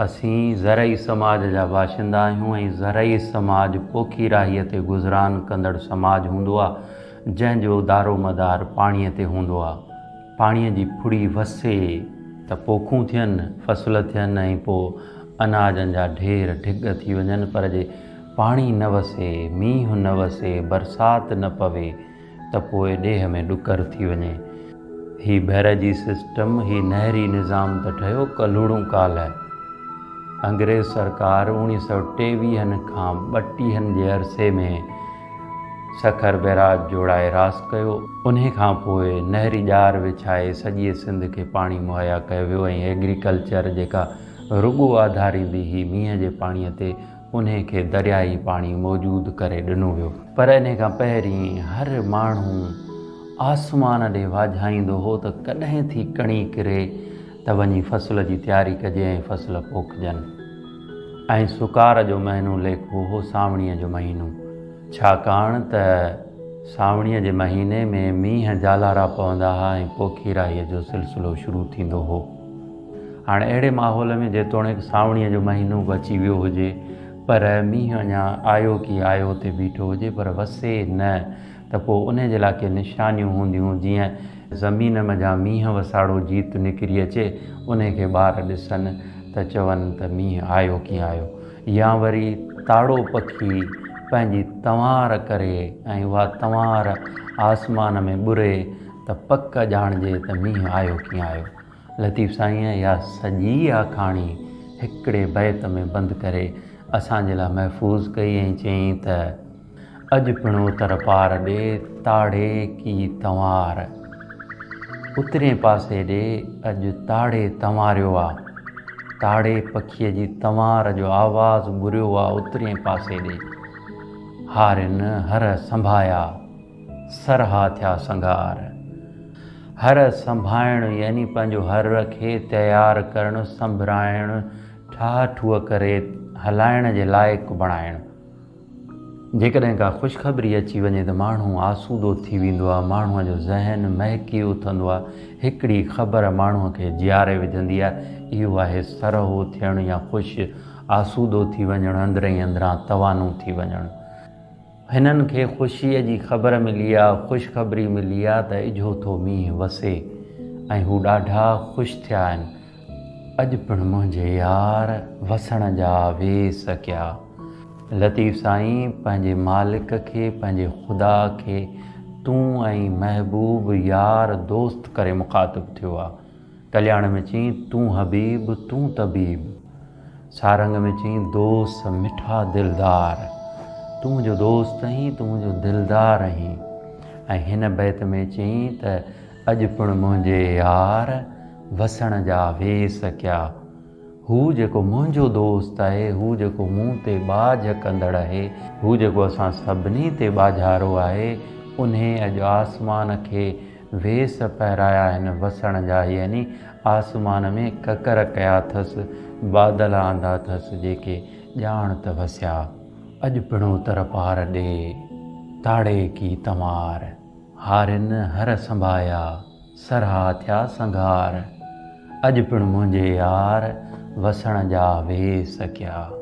اسين زرعي سماج جا باشندا آهيون ۽ زرعي سماج پوکي راهيء تي گذران ڪندڙ سماج هوندو آ، جنهن جو دارومدار پاڻيء تي هوندو آ. پاڻيء جي ڦڙي وسي ته پوکون ٿين، فصل ٿين ۽ پوء اناجن جا ڍير ڍڳ ٿي وڃن پر جي پاڻي نه وسي، مينهن نه وسي، برسات نه پوي ته پوء ڏيهه ۾ ڏڪر ٿي وڃي. هي بئراجي سسٽم، هي نهري نظام ته ٺهيو ڪلهوڙون ڪالهه. انگريز سرڪار اوڻيهه سئو ٽيويهن کان ٻٽيهن جي عرصي ۾ سکر بئراج جوڙائي راس ڪيو. انهي کان پوء نهري ڄار وڇائي سڄيء سنڌ کي پاڻي مهيا ڪيو ويو ۽ ايگريڪلچر جيڪا رڳو آڌاريندي هئي مينهن جي پاڻيء تي، انهي کي دريائي پاڻي موجود ڪري ڏنو ويو. پر انهي کان پهرين هر ماڻهو آسمان ڏي واجهائيندو هو ته ڪڏهن ٿي ڪڻي ڪري ته وڃي فصل جي تياري ڪجي ۽ فصل پوکجن. ۽ سڪار جو مهينو ليکبو هو سانوڻيء جو مهينو. ڇاڪاڻ ته سانوڻيء جي مهيني ۾ مينهن جالارا پوندا ها ۽ پوکي راهيء جو سلسلو شروع ٿيندو هو. هاڻ اهڙي ماحول ۾ جيتوڻيڪ سانوڻيء جو مهينو به اچي ويو هجي پر مينهن اڃا آيو ڪي آيو تي بيٺو هجي پر وسي نه ته پوء انهي جي لاء ڪي نشانيون هونديون جيئن زمين منجهان مينهن وساڙو جيت نڪري اچي انهي کي ٻار ڏسن ته چون ته مينهن آيو ڪي آيو يا وري تاڙو پکي پنهنجي تنوار ڪري ۽ اها تنوار آسمان ۾ ٻري ته پڪ ڄاڻجي ته مينهن آيو ڪي آيو. لطيف سائينء اها سڄي آکاڻي هڪڙي بيت ۾ بند ڪري اسان جي لاء محفوظ ڪئي ۽ چيائين ته، اڄ پڻ اتر پار ڏي، تاڙي ڪي تنوار. اترين پاسي ڏي اڄ تاڙي تنواريو آ. تاڙي پکيء جي تنوار جو آواز ٻريو آ اترين پاسي ڏي. هارين هر سنڀايا. سرها ٿيا سنگهار. هر سنڀائڻ يعني پنهنجو هر کي تيار ڪرڻ، سنڀرائڻ، ٺاهه ٺوهه ڪري هلائڻ جي لائق بڻائڻ. جيڪڏهن ڪا خوشخبري اچي وڃي ته ماڻهو آسودو ٿي ويندو آهي، ماڻهوء جو ذهن مهڪي اٿندو آهي، هڪڙي خبر ماڻهوء کي جياري وجهندي آهي، اهو آهي سرهو ٿيڻ يا خوش، آسودو ٿي وڃڻ، اندرئين اندران توانو ٿي وڃڻ. هنن کي خوشيء جي خبر ملي آ، خوشخبري ملي آ ته اجهو ٿو مينهن وسي ۽ هو ڏاڍا خوش ٿيا آهن. اڄ پڻ منهنجي يار وسڻ جا ويس ڪيا. لطيف سائين پنهنجي مالڪ کي، پنهنجي خدا کي تون ۽ محبوب، يار، دوست ڪري مخاطب ٿيو آ. ڪلياڻ ۾ چئين تون حبيب تون طبيب، سارنگ ۾ چئين دوست مٺا دلدار، تون منهنجو دوست آهين تون منهنجو دلدار آهين ۽ هن بيت ۾ چئين ته اڄ پڻ منهنجي يار وسڻ جا ويس ڪيا. هو جيڪو منهنجو دوست آهي، هو جيڪو مون تي ٻاجهه ڪندڙ آهي، هو جيڪو اسان سڀني تي ٻاجهارو آهي، انهي اڄ آسمان کي ويس پهرايا آهن وسڻ جا، يعني آسمان ۾ ڪڪر ڪيا اٿس، بادل آندا اٿس، جيڪي ڄاڻ ته وسيا. اڄ پڻ اتر پار ڏي، تاڙي ڪي تنوار. هارين هر سنڀايا، سرها ٿيا سنگهار. اڄ پڻ منهنجي يار، وسڻ جا ويس ڪيا.